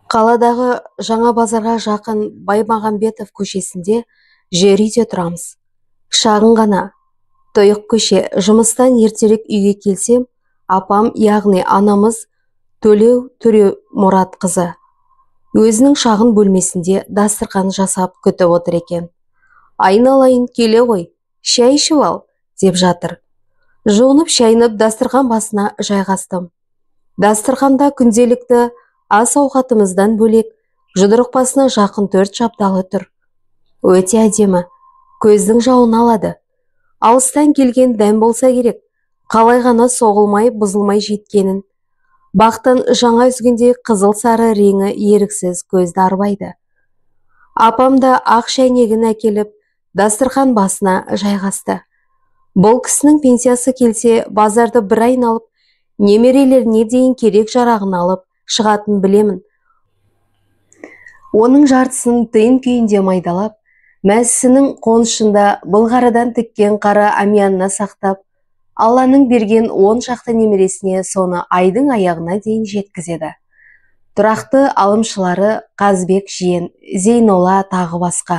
Қаладағы жаңа базарға жақын Баймағамбетов көшесінде жер үйде тұрамыз. Шағын ғана тұйық көше. Жұмыстан ертерек үйге келсем, апам, яғни анамыз Төлеу Төремұрат қызы өзінің шағын бөлмесінде дастарқан жасап күтіп отыр екен. Айналайын, келе ғой, шай ішіп ал, деп жатыр. Жуынып шайынып дастарқан басына жайғастым. Дастарханда күнделікті ас ауқатымыздан бөлек жұдырық басына жақын 4 шабдалы тұр. Өте әдемі, көздің жауын алады. Алыстан келген дәм болса керек, қалай ғана соғылмай, бұзылмай жеткенін. Бақтан жаңа үзгенде қызыл сары реңі еріксіз көзді арбайды. Апам да ақ шәйнегін әкеліп, дастархан басына жайғасты. Бұл кісінің пенсиясы келсе, базарды бір айналып, немерелеріне дейін керек жарағын алып шығатын білемін. Оның жартысын тиын күйінде майдалап, мәсісінің қонышында былғарыдан тіккен қара әмиянына сақтап, Алланың берген 10 шақты немересіне соны айдың аяғына дейін жеткізеді. Тұрақты алымшылары Қазбек жиен, Зейнолла тағы басқа.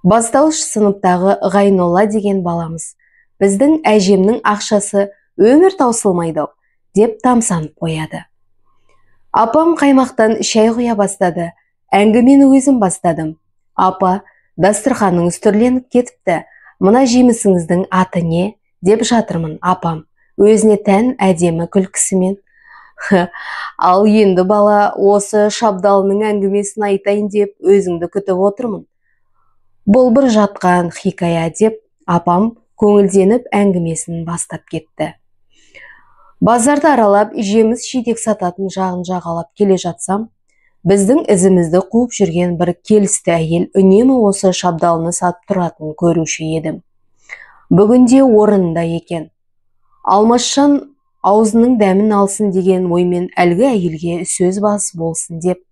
Бастауыш сыныптағы Ғайнолла деген баламыз. Біздің әжемнің ақшасы өмір таусылмайды деп тамсанып қояды. Апам қаймақтан шай құя бастады. Әңгімені өзім бастадым. Апа, дастарханыңыз түрленіп кетіпті. Мына жемісіңіздің аты не? Деп жатырмын. Апам өзіне тән әдемі күлкісімен. Ал енді бала, осы шабдалының әңгімесін айтайын деп өзіңді күтіп отырмын. Бұл бір жатқан хикая, деп апам көңілденіп әңгімесін бастап кетті. Базарды аралап, жеміс жидек сататын жағын жағалап келе жатсам, біздің ізімізді қуып жүрген бір келісті әйел үнемі осы шабдалыны сатып тұратынын көруші едім. Бүгінде орнында екен. Алмасжан аузының дәмін алсын деген оймен әлгі әйелге сөз бас болсын деп.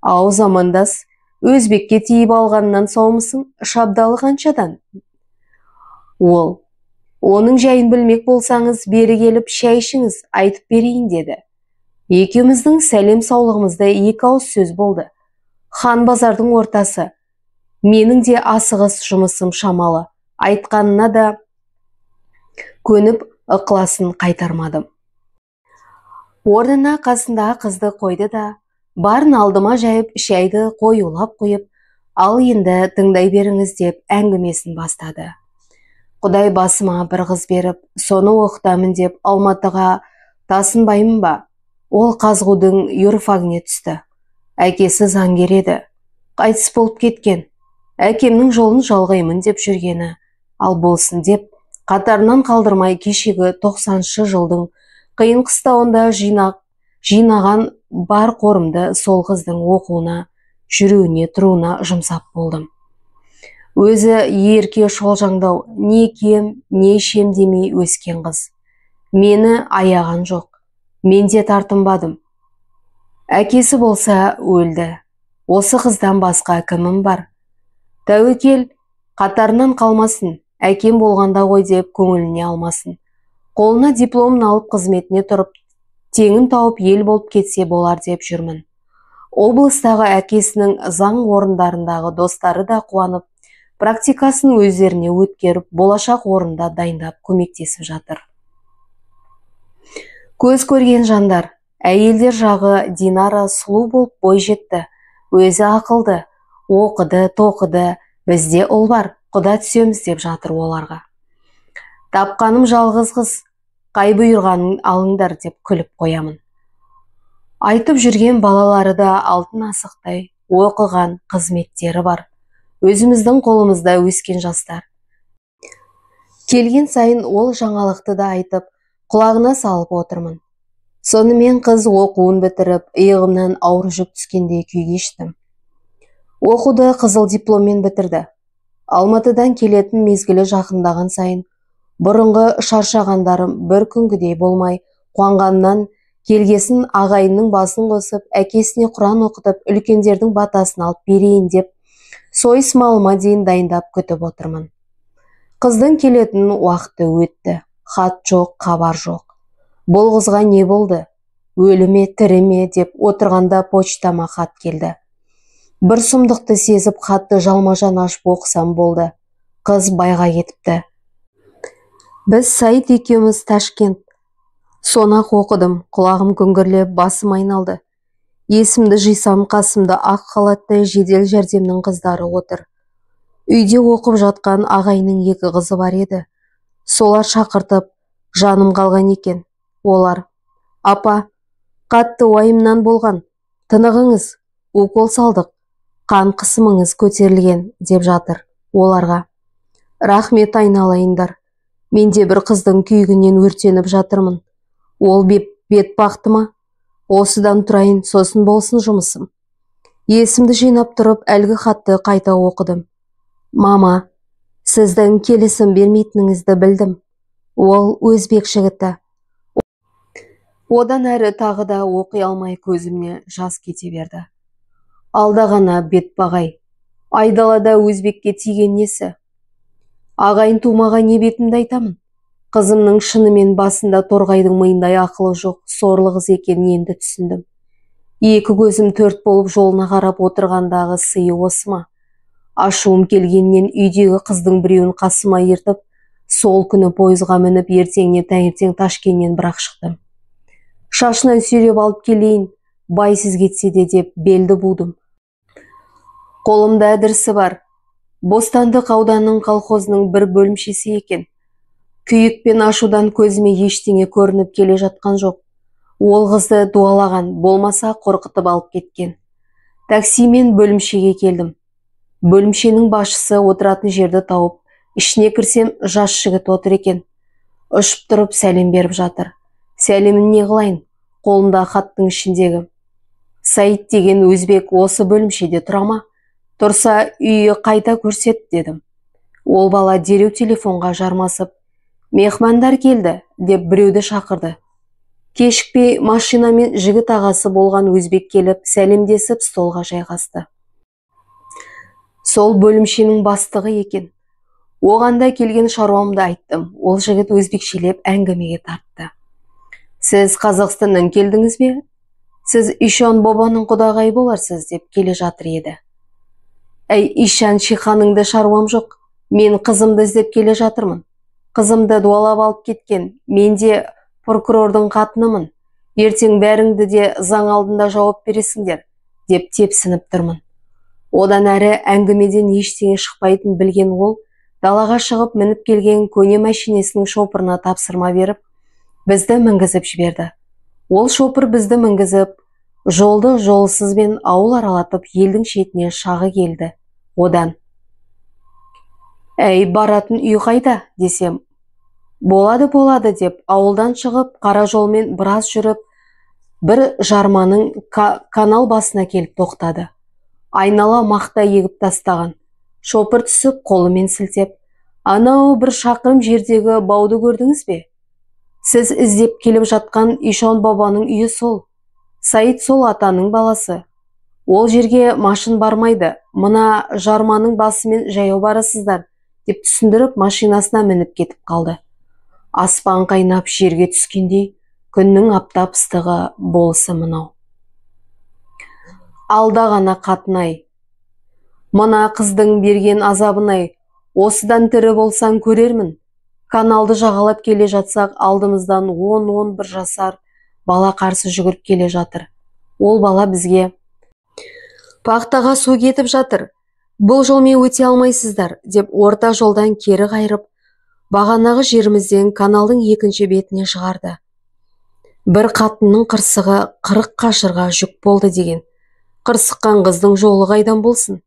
Ауыз амандас, өзбекке тиіп алғаннан саумысың, шабдалы қаншадан? Ол, оның жайын білмек болсаңыз, бері келіп шай ішіңіз, айтып берейін, деді. Екеуміздің сәлем саулығымызда екі ауыз сөз болды. Хан базардың ортасы. Менің де асығыс жұмысым шамалы. Айтқанына да көніп, ықыласын қайтармадым. Орнына қасындағы қызды қойды да, барын алдыма жайып, шайды қоюлап қойып, ал енді тыңдай беріңіз деп әңгімесін бастады. Құдай басыма бір қыз беріп, соны оқытамын деп Алматыға тасынбаймын ба? Ол ҚазҒУ-дың юрфагіне түсті. Әкесі заңгер еді. Қайтыс болып кеткен. Әкемнің жолын жалғаймын деп жүргені. Ал болсын деп, қатарынан қалдырмай кешегі 90-шы жылдың қиын қыстауында жинаған бар қорымды сол қыздың оқуына, жүруіне, тұруына жұмсап болдым. Өзі ерке шолжаңдау, не кием, не ішем демей өскен қыз. Мені аяған жоқ, мен де тартынбадым. Әкесі болса өлді. Осы қыздан басқа кімім бар? Тәуекел қатарынан қалмасын, әкем болғанда ғой деп көңіліне алмасын. Қолына дипломын алып қызметіне тұрып, теңін тауып ел болып кетсе болар деп жүрмін. Облыстағы әкесінің заң орындарындағы достары да қуанып, практикасын өздеріне өткеріп, болашақ орында дайындап көмектесіп жатыр. Көз көрген жандар, әйелдер жағы Динара сұлу болып бой жетті, өзі ақылды, оқыды, тоқыды, бізде ұл бар, құда түсеміз деп жатыр оларға. Тапқаным жалғыз қыз, қай бұйырғанын алыңдар деп күліп қоямын. Айтып жүрген балалары да алтын асықтай оқыған қызметтері бар. Өзіміздің қолымызда өскен жастар. Келген сайын ол жаңалықты да айтып, құлағына салып отырмын. Сонымен қыз оқуын бітіріп, иығымнан ауыр жүк түскендей күй кештім. Оқуды қызыл дипломмен бітірді. Алматыдан келетін мезгілі жақындаған сайын, бұрынғы шаршағандарым бір күнгідей болмай, қуанғаннан келгесін ағайынның басын қосып, әкесіне құран оқытып, үлкендердің батасын алып берейін деп, сойыс малыма дейін дайындап күтіп отырмын. Қыздың келетін уақыты өтті. Хат жоқ, хабар жоқ. Бұл қызға не болды? Өлі ме, тірі ме деп отырғанда почтама хат келді. Бір сұмдықты сезіп хатты жалма-жан ашып оқысам болды. Қыз байға кетіпті. Біз Саид екеуміз Ташкент. Сонақ оқыдым, құлағым күңгірлеп, басым айналды. Есімді жисам, қасымда ақ халатты жедел жәрдемнің қыздары отыр. Үйде оқып жатқан ағайының екі қызы бар еді. Солар шақыртып, жаным қалған екен. Олар: "Апа, қатты уайымнан болған, тынығыңыз, укол салдық, қан қысымыңыз көтерілген", деп жатыр. Оларға: "Рахмет, айналайындар, мен де бір қыздың күйігінен өртеніп жатырмын. Ол бет бақты ма? Осыдан тұрайын, сосын болсын жұмысым". Есімді жинап тұрып, әлгі хатты қайта оқыдым. "Мама, сіздің келісім бермейтініңізді білдім. Ол өзбек жігіті". Одан әрі тағы да оқи алмай көзімне жас кете берді. Алда ғана бетпағай, айдалада өзбекке тиген несі? Ағайын тумаға не бетімді айтамын? Қызымның шынымен басында торғайдың миындай ақылы жоқ, сорлы қыз екенін енді түсіндім. Екі көзім төрт болып жолына қарап отырғандағы сыйы осы ма? Ашуым келгеннен үйдегі қыздың біреуін қасыма ертіп, сол күні пойызға мініп, ертеңіне таңертең Ташкеннен бірақ шықтым. Шашынан сүйреп алып келейін, байсыз кетсе де деп белді будым. Қолымда әдірсі бар. Бостандық ауданының колхозының бір бөлімшесі екен. Күйік пен ашудан көзіме ештеңе көрініп келе жатқан жоқ. Ол қызды дуалаған, болмаса қорқытып алып кеткен. Таксимен бөлімшеге келдім. Бөлімшенің басшысы отыратын жерді тауып, ішіне кірсем, жас жігіт отыр екен. Ұшып тұрып сәлем беріп жатыр. Сәлемін не қылайын, қолымда хаттың ішіндегі. "Саид деген өзбек осы бөлімшеде тұра ма? Тұрса, үйі қайта көрсет", дедім. Ол бала дереу телефонға жармасып, "Мехмандар келді", деп біреуді шақырды. Кешікпей машинамен жігіт ағасы болған өзбек келіп, сәлемдесіп столға жайғасты. Сол бөлімшенің бастығы екен. Оған да келген шаруамды айттым. Ол жігіт өзбекшелеп әңгімеге тартты. "Сіз Қазақстаннан келдіңіз бе? Сіз Ишан бабаның құдағайы боларсыз", деп келе жатыр еді. "Әй, Ишан шиханыңды шаруам жоқ. Мен қызымды іздеп келе жатырмын. Қызымды дуалап алып кеткен. Мен де прокурордың қатынымын. Ертең бәріңді де заң алдында жауап бересіңдер", деп тепсініп тұрмын. Одан әрі әңгімеден ештеңе шықпайтын білген ол, далаға шығып мініп келген көне мәшинесінің шопырына тапсырма беріп, бізді мінгізіп жіберді. Ол шопыр бізді мінгізіп, жолды жолсызбен ауыл аралатып елдің шетіне шағы келді. Одан: "Әй, баратын үй қайда?" десем, "Болады, болады", деп ауылдан шығып, қара жолмен біраз жүріп, бір жарманың канал басына келіп тоқтады. Айнала мақта егіп тастаған. Шопыр түсіп, қолымен сілтеп, "Анау бір шақырым жердегі бауды көрдіңіз бе? Сіз іздеп келіп жатқан Ишан бабаның үйі сол. Саид сол атаның баласы. Ол жерге машин бармайды, мына жарманың басымен жаяу барасыздар", деп түсіндіріп, машинасына мініп кетіп қалды. Аспан қайнап жерге түскендей, күннің аптап ыстығы болысы мынау. Алда ғана қатынай. Мына қыздың берген азабын-ай, осыдан тірі болсаң көрермін. Каналды жағалап келе жатсақ, алдымыздан 10-11 жасар бала қарсы жүгіріп келе жатыр. Ол бала бізге: "Пахтаға су кетіп жатыр, бұл жолмен өте алмайсыздар", деп орта жолдан кері қайырып, бағанағы жерімізден каналдың екінші бетіне шығарды. Бір қатынның қырсығы 40 қашырға жүк болды деген. Қырсыққан қыздың жолы қайдан болсын?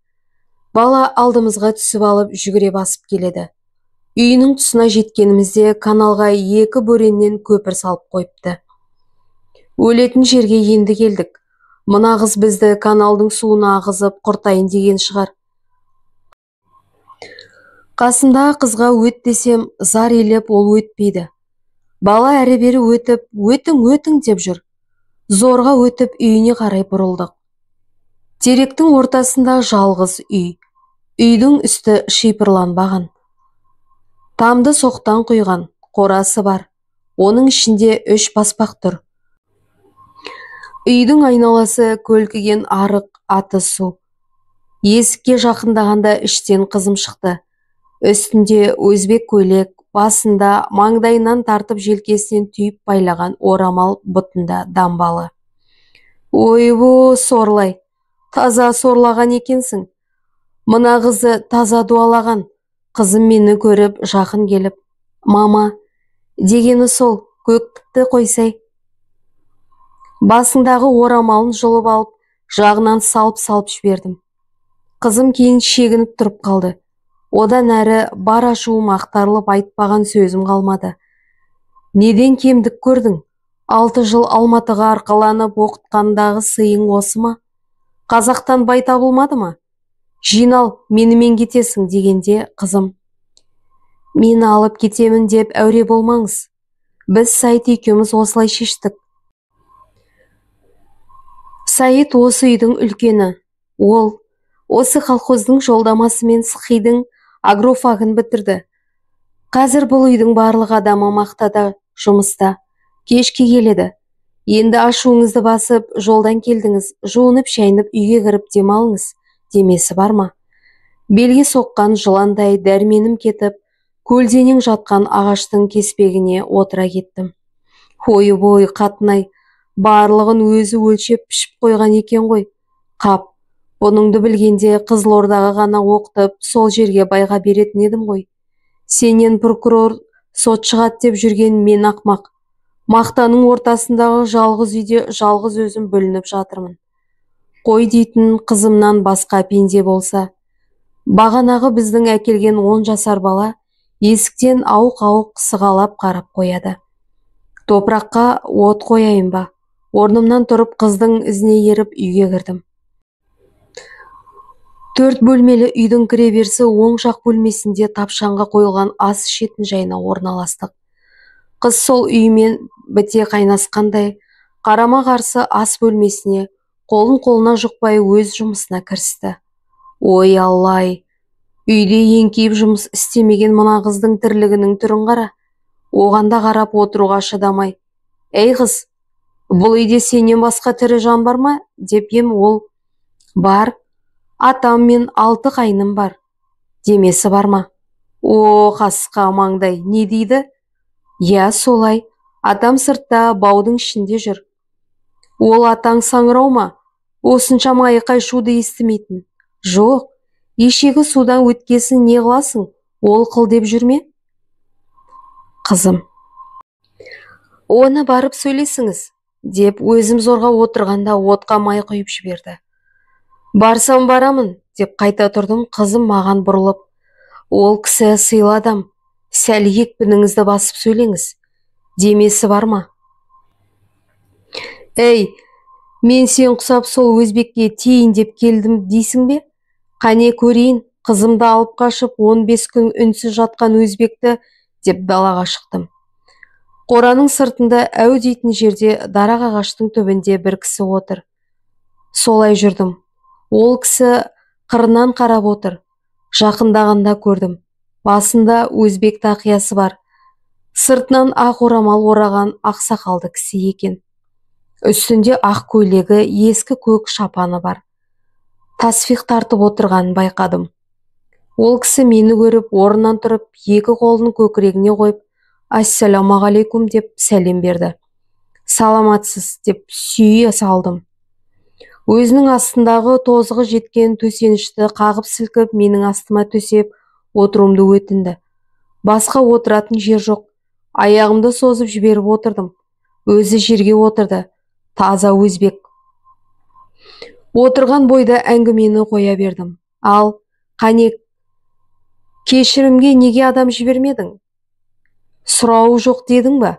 Бала алдымызға түсіп алып жүгіре басып келеді. Үйінің тұсына жеткенімізде каналға екі бөреннен көпір салып қойыпты. Өлетін жерге енді келдік. Мына қыз бізді каналдың суына ағызып құртайын деген шығар. Қасымдағы қызға өт десем, зар елеп ол өтпейді. Бала әрі-бері өтіп, өтің, өтің деп жүр. Зорға өтіп үйіне қарай бұрылдық. Теректің ортасында жалғыз үй. Үйдің үсті шипырланбаған. Тамды соқтан құйған, қорасы бар. Оның ішінде 3 баспақ тұр. Үйдің айналасы көлкіген арық, аты су. Есікке жақындағанда іштен қызым шықты. Үстінде өзбек көйлек, басында маңдайынан тартып желкесінен түйіп байлаған орамал, бұтында дамбалы. Ойбу, сорлай, таза сорлаған екенсің. Мына қызы таза дуалаған. Қызым мені көріп жақын келіп, мама, дегені сол, көктікті қойсай. Басындағы орамалын жұлып алып, жағынан салып-салып жібердім. Қызым кейін шегініп тұрып қалды. Одан әрі бар ашуым ақтарылып, айтпаған сөзім қалмады. Неден кемдік көрдің? 6 жыл Алматыға арқаланып оқытқандағы сыйың осы ма? Қазақтан бай табылмады ма? Жинал, менімен кетесің дегенде қызым, мені алып кетемін деп әуре болмаңыз. Біз Сайт екеуміз осылай шештік. Сайт осы үйдің үлкені. Ол осы колхоздың жолдамасымен Сқидың агрофагын бітірді. Қазір бұл үйдің барлық адамы мақтада, жұмыста. Кешке келеді. Енді ашуыңызды басып, жолдан келдіңіз, жуынып шайынып үйге кіріп демалыңыз демесі бар ма? Белге соққан жыландай дәрменім кетіп, көлденең жатқан ағаштың кеспегіне отыра кеттім. Ой-бой, қатынай, барлығын өзі өлшеп пішіп қойған екен ғой. Қап, бұныңды білгенде Қызылордаға ғана оқытып, сол жерге байға беретін едім ғой. Сенен прокурор сот шығады деп жүрген мен ақмақ. Мақтаның ортасындағы жалғыз үйде жалғыз өзім бүлініп жатырмын. Қой дейтін қызымнан басқа пенде болса. Бағанағы біздің әкелген 10 жасар бала есіктен ауық-ауық сығалап қарап қояды. Топыраққа от қояйын ба? Орнымнан тұрып қыздың ізіне еріп үйге кірдім. 4 бөлмелі үйдің кіреберісі оң жақ бөлмесінде тапшанға қойылған ас ішетін жайына орналастық. Қыз сол үймен біте қайнасқандай қарама-қарсы ас бөлмесіне қолын қолына жұқпай өз жұмысына кірісті. Ой, аллай, үйде еңкейіп жұмыс істемеген мына қыздың тірлігінің түрін қара. Оған да қарап отыруға шыдамай, әй қыз, бұл үйде сенен басқа тірі жан бар ма? Деп ем, ол, бар, атам мен 6 қайным бар, демесі бар ма? О, қасқа маңдай, не дейді? Иә, солай, атам сыртта баудың ішінде жүр. Ол атаң саңырау ма? Осыншама айқай шуды естімейтін. Жоқ, ешегі судан өткесін не қыласың, ол қыл деп жүрме? Қызым, оны барып сөйлесіңіз, деп өзім зорға отырғанда отқа май құйып жіберді. Барсам барамын, деп қайта тұрдым. Қызым маған бұрылып, ол кісі сыйлы адам, сәл екпініңізді басып сөйлеңіз, демесі бар ма? Әй, мен сен құсап сол өзбекке тиін деп келдім дейсің бе? Қане көрейін, қызымды алып қашып 15 күн үнсіз жатқан өзбекті, деп далаға шықтым. Қораның сыртында әу дейтін жерде дарақ ағаштың түбінде бір кісі отыр. Солай жүрдім. Ол кісі қырынан қарап отыр. Жақындағанда көрдім. Басында өзбек тақиясы бар. Сыртынан ақ орамал ораған ақсақалды кісі екен. Үстінде ақ көйлегі, ескі көк шапаны бар. Тасфих тартып отырғанын байқадым. Ол кісі мені көріп, орнынан тұрып, екі қолын көкірегіне қойып, ассалаумағалейкум деп сәлем берді. Саламатсыз деп сүйе салдым. Өзінің астындағы тозығы жеткен төсенішті қағып сілкіп, менің астыма төсеп отыруымды өтінді. Басқа отыратын жер жоқ. Аяғымды созып жіберіп отырдым. Өзі жерге отырды. Таза өзбек. Отырған бойда әңгімені қоя бердім. Ал, қане, кешірімге неге адам жібермедің? Сұрауы жоқ дедің ба?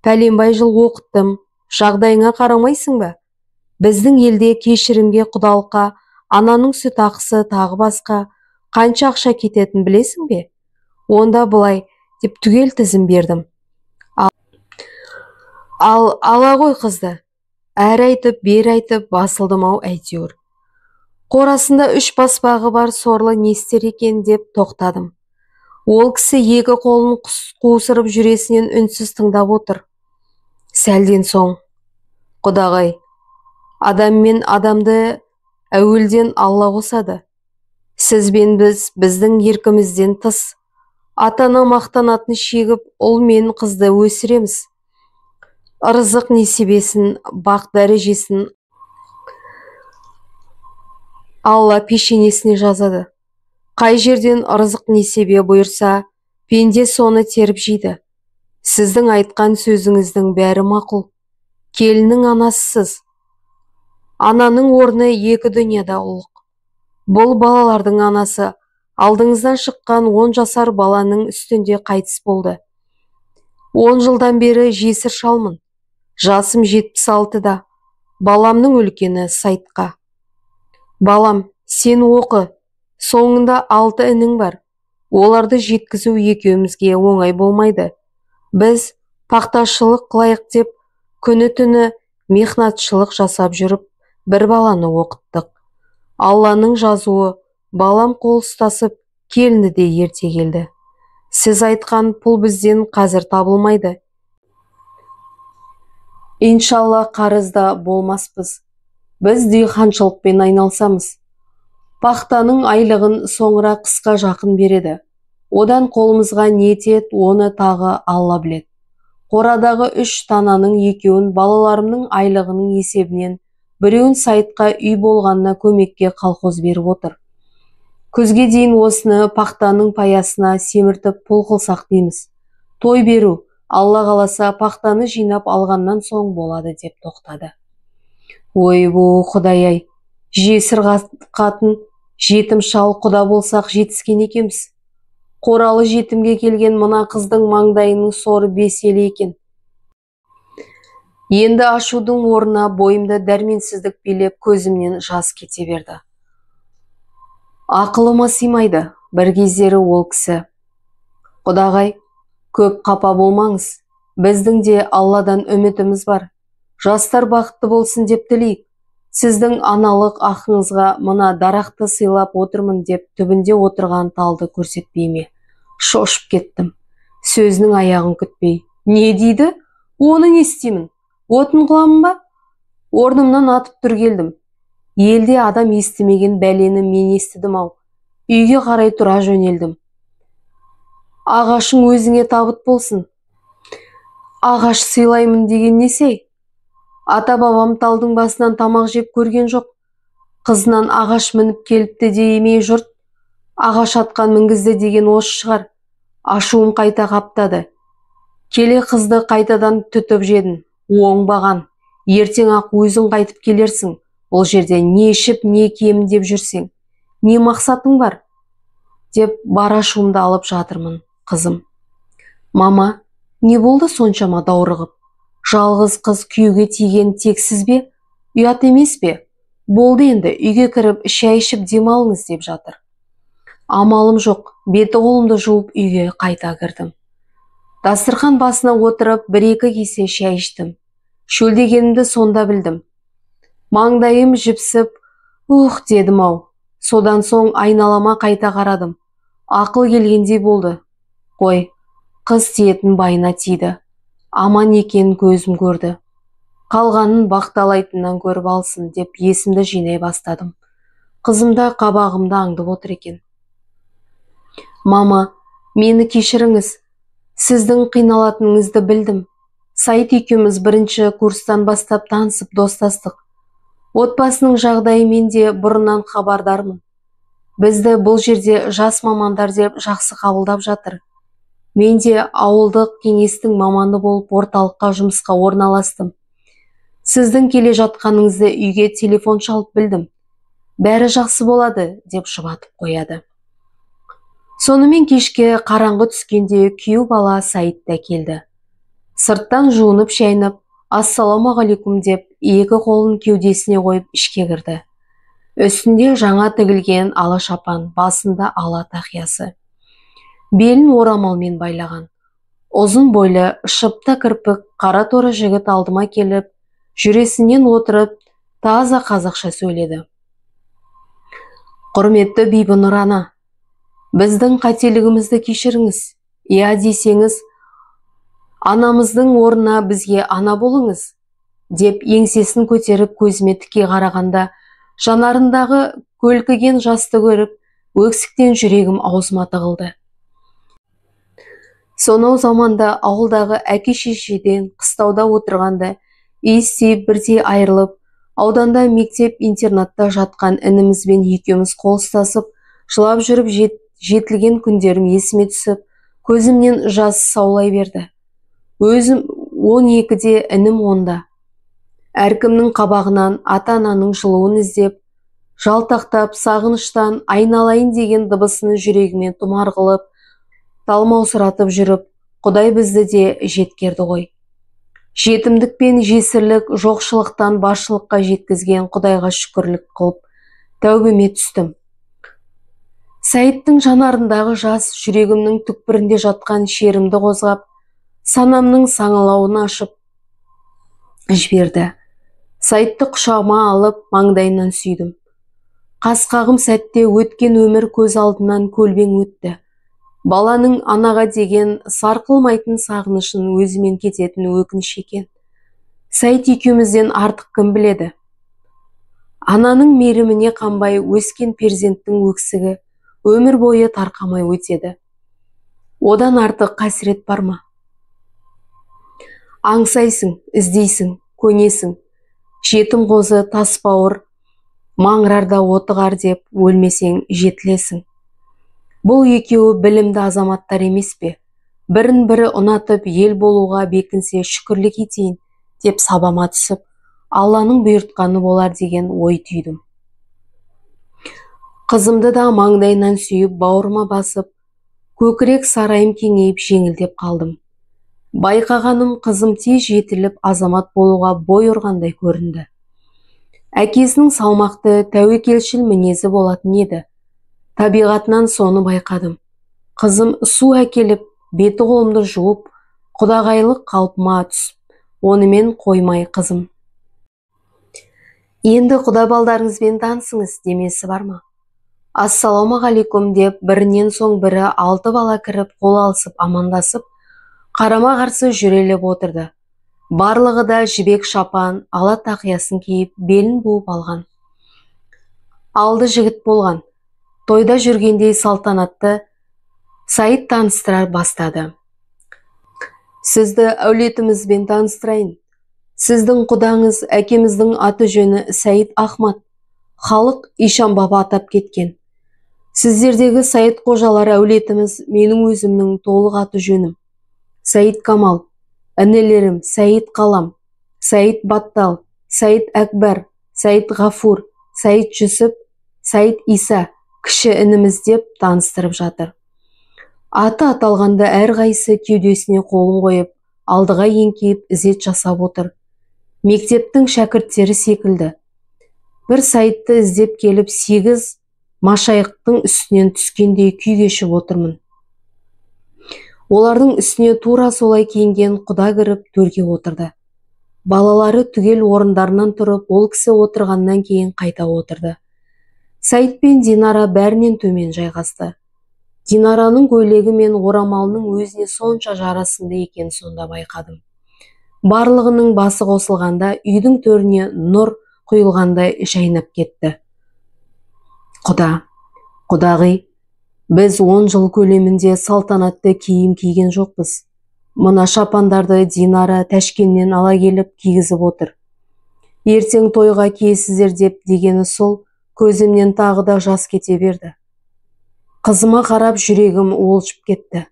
Пәленбай жыл оқыттым, жағдайыңа қарамайсың ба? Біздің елде кешірімге, құдалыққа, ананың сүт ақысы тағы басқа қанша ақша кететін білесің бе? Онда былай деп түгел тізім бердім. Ал ала ғой қызды. Әрі айтып, бері айтып, басылдым-ау әйтеуір. Қорасында 3 баспағы бар сорлы не істер екен деп тоқтадым. Ол кісі екі қолын қусырып жүресінен үнсіз тыңдап отыр. Сәлден соң, құдағай, Адам мен адамды әуелден Алла қосады. Сіз бен біз біздің еркімізден тыс. Ата-ана мақтанатын шегіп, ұл мен қызды өсіреміз. Ырзық несібесін, бақ дәрежесін Алла пешенесіне жазады. Қай жерден ырзық несібе бұйырса, пенде соны теріп жейді. Сіздің айтқан сөзіңіздің бәрі мақұл. Келіннің анасысыз. Ананың орны екі дүнияда ұлық. Бұл балалардың анасы алдыңыздан шыққан 10 жасар баланың үстінде қайтыс болды. 10 жылдан бері жесір шалмын. Жасым 76-да. Баламның үлкені Сайтқа. Балам, сен оқы. Соңында 6 інің бар. Оларды жеткізу екеумізге оңай болмайды. Біз пақташылық қылайық деп күні-түні мехнатшылық жасап жүріп, бір баланы оқыттық. Алланың жазуы, балам қол ұстасып, келіні де ерте келді. Сіз айтқан пұл бізден қазір табылмайды. Иншалла қарызда болмаспыз. Біз диқаншылықпен айналысамыз. Пақтаның айлығын соңыра қысқа жақын береді. Одан қолымызға не тиеді, оны тағы Алла біледі. Қорадағы 3 тананың екеуін балаларымның айлығының есебінен, біреуін Сайтқа үй болғанына көмекке колхоз беріп отыр. Күзге дейін осыны пақтаның паясына семіртіп пұл қылсақ дейміз. Той беру, Алла қаласа, пақтаны жинап алғаннан соң болады деп тоқтады. Ойбу, Құдай-ай, жесір қатын, жетім шал құда болсақ жетіскен екенбіз. Қоралы жетімге келген мына қыздың маңдайының соры 5 елі екен. Енді ашудың орнына бойымды дәрменсіздік билеп, көзімнен жас кете берді. Ақылыма сыймайды бір кездері ол кісі. Құдағай, көп қапа болмаңыз, біздің де Алладан үмітіміз бар. Жастар бақытты болсын деп тілейік. Сіздің аналық ақыңызға мына дарақты сыйлап отырмын деп түбінде отырған талды көрсетпей ме? Шошып кеттім. Сөзінің аяғын күтпей. Не дейді? Оны не істеймін? Отын қыламын ба? Орнымнан атып түргелдім. Елде адам естімеген бәлені мен естідім ау. Үйге қарай тұра жөнелдім. Ағашың өзіңе табыт болсын. Ағаш сыйлаймын деген несей? Ата-бабам талдың басынан тамақ жеп көрген жоқ. Қызынан ағаш мініп келіпті демей жұрт, ағаш атқан мінгізді деген осы шығар. Ашуым қайта қаптады. Келе қызды қайтадан түтіп жедім. Оңбаған. Ертең ақ өзің қайтып келерсің. Ол жерде не ішіп, не киемін деп жүрсең. Не мақсатың бар? Деп бар ашуымды алып жатырмын, қызым. Мама, не болды соншама даурығып? Жалғыз қыз күйеуге тиген тексіз бе? Ұят емес пе? Болды енді, үйге кіріп, шай ішіп демалыңыз деп жатыр. Амалым жоқ, беті қолымды жуып үйге қайта кірдім. Дастархан басына отырып, 1-2 кесе шай іштім. Шөлдегенімді сонда білдім. Маңдайым жіпсіп, ух дедім ау. Содан соң айналама қайта қарадым. Ақыл келгендей болды. Қой, қыз тиетін байына тиді. Аман екенін көзім көрді. Қалғанын бақталайтыннан көріп алсын деп есімді жинай бастадым. Қызым да қабағымды аңдып отыр екен. Мама, мені кешіріңіз. Сіздің қиналатыныңызды білдім. Сайт екеуміз бірінші курстан бастап танысып достастық. Отбасының жағдайымен де бұрыннан хабардармын. Бізді бұл жерде жас мамандар деп жақсы қабылдап жатыр. Мен де ауылдық кеңестің маманы болып орталыққа жұмысқа орналастым. Сіздің келе жатқаныңызды үйге телефон шалып білдім. Бәрі жақсы болады, деп жұбатып қояды. Сонымен кешке қараңғы түскенде күйеу бала Саид та келді. Сырттан жуынып шайынып, ассалаумағалейкум деп екі қолын кеудесіне қойып ішке кірді. Үстінде жаңа тігілген ала шапан, басында ала тақиясы. Белін орамалмен байлаған. Ұзын бойлы, шыпта кірпік, қара торы жігіт алдыма келіп, жүресінен отырып, таза қазақша сөйледі. Құрметті Бибінұр ана, біздің қателігімізді кешіріңіз. Иә десеңіз, анамыздың орнына бізге ана болыңыз. Деп еңсесін көтеріп көзіме тіке қарағанда, жанарындағы көлкіген жасты көріп, өксіктен жүрегім аузыма тығылды. Сонау заманда ауылдағы әке-шешеден қыстауда отырғанда иіс тиіп бірдей айырылып, ауданда мектеп-интернатта жатқан інімізбен екеуміз қол ұстасып, жылап жүріп жетілген күндерім есіме түсіп, көзімнен жас саулай берді. Өзім 12-де, інім 10-да. Әркімнің қабағынан ата-ананың жылуын іздеп, жалтақтап, сағыныштан айналайын деген дыбысын жүрегіме тұмар қылып, талмаусыратып жүріп, Құдай бізді де жеткерді ғой. Жетімдік пен жесірлік, жоқшылықтан баршылыққа жеткізген Құдайға шүкірлік қылып, тәубеме түстім. Сәйіттің жанарындағы жас жүрегімнің түкпірінде жатқан шерімді қозғап, санамның саңылауын ашып жіберді. Сәйітті құшағыма алып, маңдайынан сүйдім. Қасқағым сәтте өткен өмір көз алдынан көлбең өтті. Баланың анаға деген сарқылмайтын сағынышын өзімен кететін өкініш екен. Сәйіт екеумізден артық кім біледі? Ананың мейіріміне қанбай өскен перзенттің өксігі өмір бойы тарқамай өтеді. Одан артық қасірет бар ма? Аңсайсың, іздейсің, көнесің. Жетім қозы тас бауыр, маңырарда отығар деп өлмесең жетілесің. Бұл екеуі білімді азаматтар емес пе? Бірін бірі ұнатып ел болуға бекінсе шүкірлік етейін деп сабама түсіп, Алланың бұйыртқаны болар деген ой түйдім. Қызымды да маңдайынан сүйіп, бауырыма басып, көкірек сарайым кеңейіп жеңілдеп қалдым. Байқағаным, қызым тез жетіліп азамат болуға бой ұрғандай көрінді. Әкесінің салмақты, тәуекелшіл мінезі болатын еді. Табиғатынан соны байқадым. Қызым су әкеліп, беті қолымды жуып, құдағайлық қалпыма түсіп, онымен қоймай қызым. Енді құда балдарыңызбен танысыңыз демесі бар ма? Ассалаумағалейкум деп бірінен соң бірі 6 бала кіріп, қол алысып амандасып, қарама-қарсы жүрелеп отырды. Барлығы да жібек шапан, ала тақиясын киіп, белін буып алған. Алды жігіт болған. Тойда жүргендей салтанатты Сәйіт таныстыра бастады. Сізді әулетімізбен таныстырайын. Сіздің құдаңыз, әкеміздің аты жөні Сәйіт Ахмат. Халық Ишан баба атап кеткен. Сіздердегі Сәйіт қожалар әулетіміз менің өзімнің толық аты жөнім. Сәйіт Камал, інілерім Сәйіт Қалам, Сәйіт Баттал, Сәйіт Әкбар, Сәйіт Ғафур, Сәйіт Жүсіп, Сәйіт Иса, кіші ініміз деп таныстырып жатыр. Аты аталғанда әрқайсысы кеудесіне қолын қойып, алдыға еңкейіп ізет жасап отыр. Мектептің шәкірттері секілді. Бір Сәйітті іздеп келіп 8 машайықтың үстінен түскендей күй кешіп отырмын. Олардың үстіне тура солай киінген құда кіріп төрге отырды. Балалары түгел орындарынан тұрып, ол кісі отырғаннан кейін қайта отырды. Сәйіт пен Динара бәрінен төмен жайғасты. Динараның көйлегі мен орамалының өзіне сонша жарасымды екенін сонда байқадым. Барлығының басы қосылғанда үйдің төріне нұр құйылғандай жайнап кетті. Құда, құдағи, біз 10 жыл көлемінде салтанатты киім киген жоқпыз. Мына шапандарды Динара Тәшкеннен ала келіп кигізіп отыр. Ертең тойға киесіздер деп дегені сол, көзімнен тағы да жас кете берді. Қызыма қарап жүрегім уылжып кетті.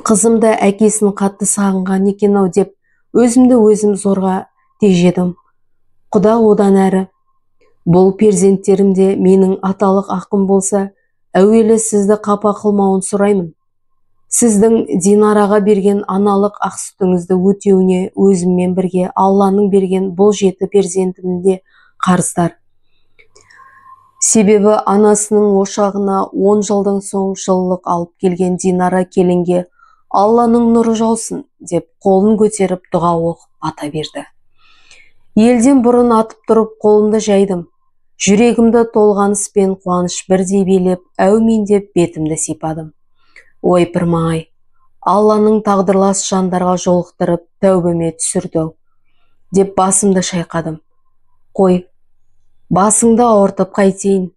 Қызым да әкесін қатты сағынған екен-ау деп өзімді өзім зорға тежедім. Құда одан әрі, бұл перзенттерім де менің аталық ақым болса, әуелі сізді қапа қылмауын сұраймын. Сіздің Динараға берген аналық ақ сүтіңізді өтеуіне өзіммен бірге Алланың берген бұл 7 перзентім де қарыздар. Себебі анасының ошағына 10 жылдан соң жылылық алып келген Динара келінге Алланың нұры жаусын деп қолын көтеріп дұға оқып бата берді. Елден бұрын атып тұрып қолымды жайдым. Жүрегімді толғаныс пен қуаныш бірдей билеп, әумин деп бетімді сипадым. Ойпырмай, Алланың тағдырлас жандарға жолықтырып тәубеме түсірді. Деп басымды шайқадым. Қой, басыңды ауыртып қайтейін.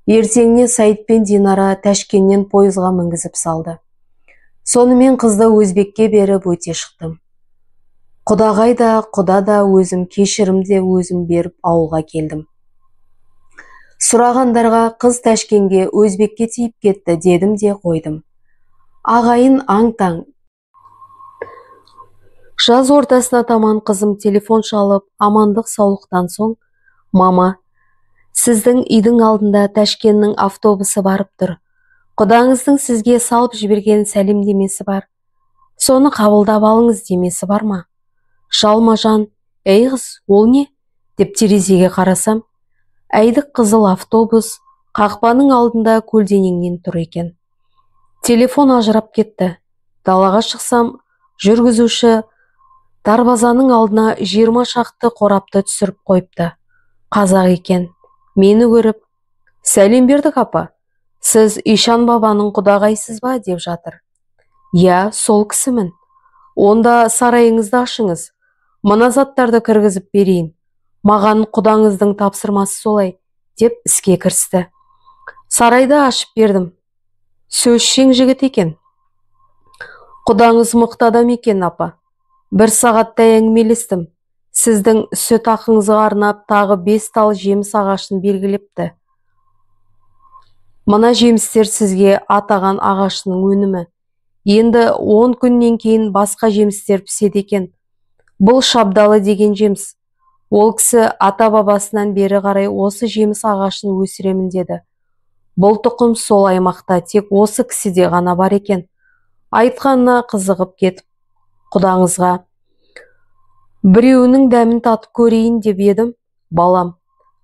Ертеңіне Саид пен Динара Тәшкеннен пойызға мінгізіп салды. Сонымен қызды өзбекке беріп өте шықтым. Құдағай да, құда да өзім, кешірім де өзім беріп ауылға келдім. Сұрағандарға қыз Тәшкенге өзбекке тиіп кетті дедім де қойдым. Ағайын аң-таң. Жаз ортасына таман қызым телефон шалып, амандық саулықтан соң, мама, сіздің үйдің алдында Тәшкеннің автобусы барып тұр. Құдаңыздың сізге салып жіберген сәлемдемесі бар. Соны қабылдап алыңыз демесі бар ма? Жалма-жан, әй қыз, ол не? Деп терезеге қарасам, әйдік қызыл автобус қақпаның алдында көлденеңнен тұр екен. Телефон ажырап кетті. Далаға шықсам, жүргізуші дарбазаның алдына 20 шақты қорапты түсіріп қойыпты. Қазақ екен. Мені көріп, сәлем бердік апа, сіз Ишан бабаның құдағайсыз ба деп жатыр. Иә, сол кісімін. Онда сарайыңызды ашыңыз, мына заттарды кіргізіп берейін. Маған құдаңыздың тапсырмасы солай, деп іске кірісті. Сарайды ашып бердім. Сөзшең жігіт екен. Құдаңыз мықты адам екен, апа. Бір сағаттай әңгімелестім. Сіздің сүт ақыңызға арнап тағы 5 тал жеміс ағашын белгілепті. Мына жемістер сізге атаған ағашының өнімі. Енді 10 күннен кейін басқа жемістер піседі екен. Бұл шабдалы деген жеміс. Ол кісі ата-бабасынан бері қарай осы жеміс ағашын өсіремін деді. Бұл тұқым сол аймақта тек осы кісіде ғана бар екен. Айтқанына қызығып кетіп, құдаңызға біреуінің дәмін татып көрейін деп едім, балам,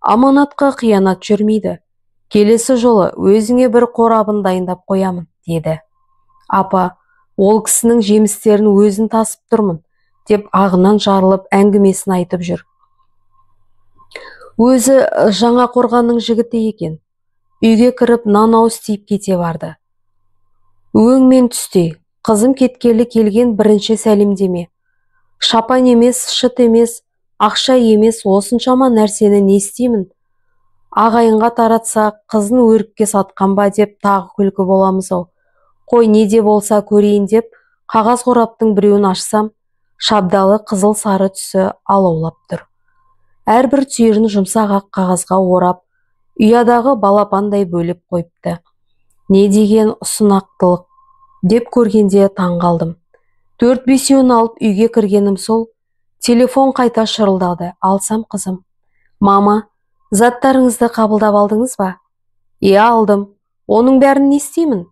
аманатқа қиянат жүрмейді. Келесі жолы өзіңе бір қорабын дайындап қоямын, деді. Апа, ол кісінің жемістерін өзін тасып тұрмын, деп ағынан жарылып әңгімесін айтып жүр. Өзі жаңа қорғанның жігіті екен. Үйге кіріп нан ауыз тиіп кете барды. Өң мен түстей, қызым кеткелі келген бірінші сәлемдеме. Шапан емес, шыт емес, ақша емес, осыншама нәрсені не істеймін? Ағайынға таратса, қызын өрікке сатқан ба деп тағы күлкі боламыз-ау. Қой, не де болса көрейін деп, қағаз қораптың біреуін ашсам, шабдалы қызыл сары түсі алаулап тұр. Әрбір түйірін жұмсақ ақ қағазға орап, ұядағы балапандай бөліп қойыпты. Не деген ұсынақтылық деп көргенде таң қалдым. 4-5-еуін алып үйге кіргенім сол, телефон қайта шырылдады. Алсам қызым. Мама, заттарыңызды қабылдап алдыңыз ба? Иә, алдым. Оның бәрін не істеймін?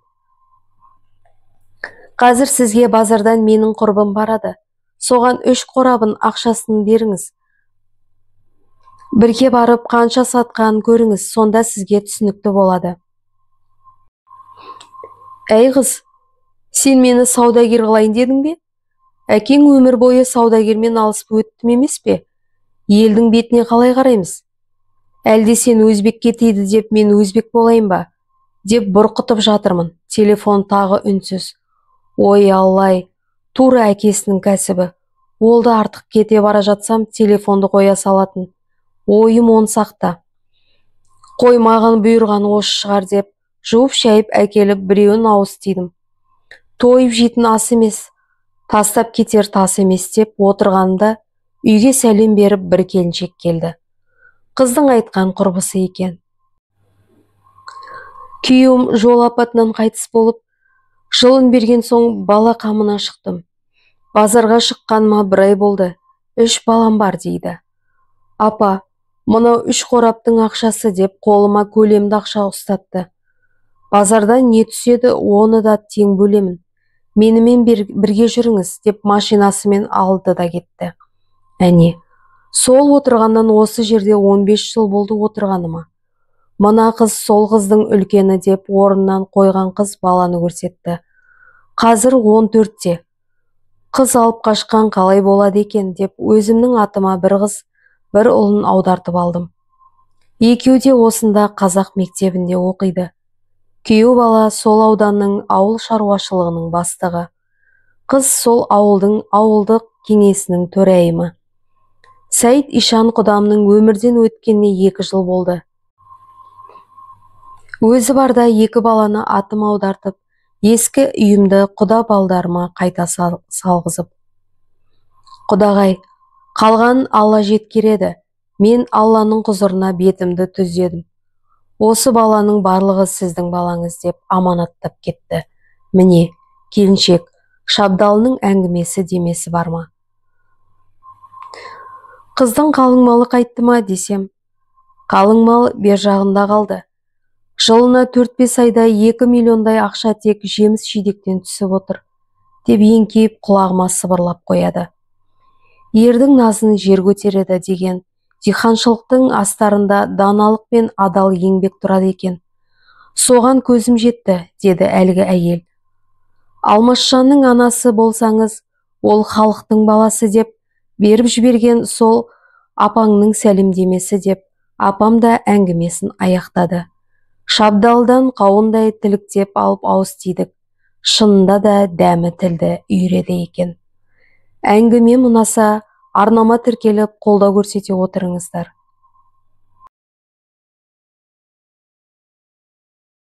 Қазір сізге базардан менің құрбым барады. Соған 3 қорабын ақшасын беріңіз. Бірге барып қанша сатқанын көріңіз, сонда сізге түсінікті болады. Әй қыз, сен мені саудагер қылайын дедің бе? Әкең өмір бойы саудагермен алысып өттім емес пе? Елдің бетіне қалай қараймыз? Әлде сен өзбекке тиді деп мен өзбек болайын ба? Деп бұрқытып жатырмын. Телефон тағы үнсіз. Ой, аллай, тура әкесінің кәсібі. Ол да артық кете бара жатсам, телефонды қоя салатын. Ойым онсақта. Қой, маған бұйырған осы шығар деп, жуып шайып әкеліп біреуін ауыз тидім. Тойып жейтін ас емес, тастап кетер тас емес деп отырғанымда үйге сәлем беріп бір келіншек келді. Қыздың айтқан құрбысы екен. Күйеуім жол апатынан қайтыс болып, жылын берген соң бала қамына шықтым. Базарға шыққаныма бір ай болды, 3 балам бар дейді. Апа, мынау 3 қораптың ақшасы деп қолыма көлемді ақша ұстатты. Базардан не түседі, оны да тең бөлемін. Менімен бірге жүріңіз деп машинасымен алды да кетті. Әне, сол отырғаннан осы жерде 15 жыл болды отырғаныма. Мына қыз сол қыздың үлкені деп орнынан қойған қыз баланы көрсетті. Қазір 14-те. Қыз алып қашқан қалай болады екен деп өзімнің атыма бір қыз, бір ұлын аудартып алдым. Екеуі де осында қазақ мектебінде оқиды. Күйеу бала сол ауданның ауыл шаруашылығының бастығы. Қыз сол ауылдың ауылдық кеңесінің төрайымы. Сәйт ишан құдамның өмірден өткеніне 2 жыл болды. Өзі барда 2 баланы атым аудартып, ескі үйімді құда балдарыма қайта салғызып. Құдағай, қалғанын Алла жеткереді, мен Алланың құзырына бетімді түздедім. Осы баланың барлығы сіздің балаңыз деп аманаттап кетті. Міне, келіншек, Шабдалының әңгімесі демесі бар ма? Қыздың қалың малы қайтты ма десем, қалың мал бер жағында қалды. Жылына 4-5 айда 2 миллиондай ақша тек жеміс жидектен түсіп отыр, деп еңкейіп құлағыма сыбырлап қояды. Ердің назын жер көтереді деген диқаншылықтың астарында даналық пен адал еңбек тұрады екен. Соған көзім жетті, деді әлгі әйел. Алмасжанның анасы болсаңыз, ол халықтың баласы деп беріп жіберген сол апаңның сәлемдемесі деп апам да әңгімесін аяқтады. Шабдалдан қауындай тіліктеп алып ауыз тидік. Шынында да дәмі тілді үйіреді екен. Әңгімем ұнаса, арнама тіркеліп қолдау көрсете отырыңыздар.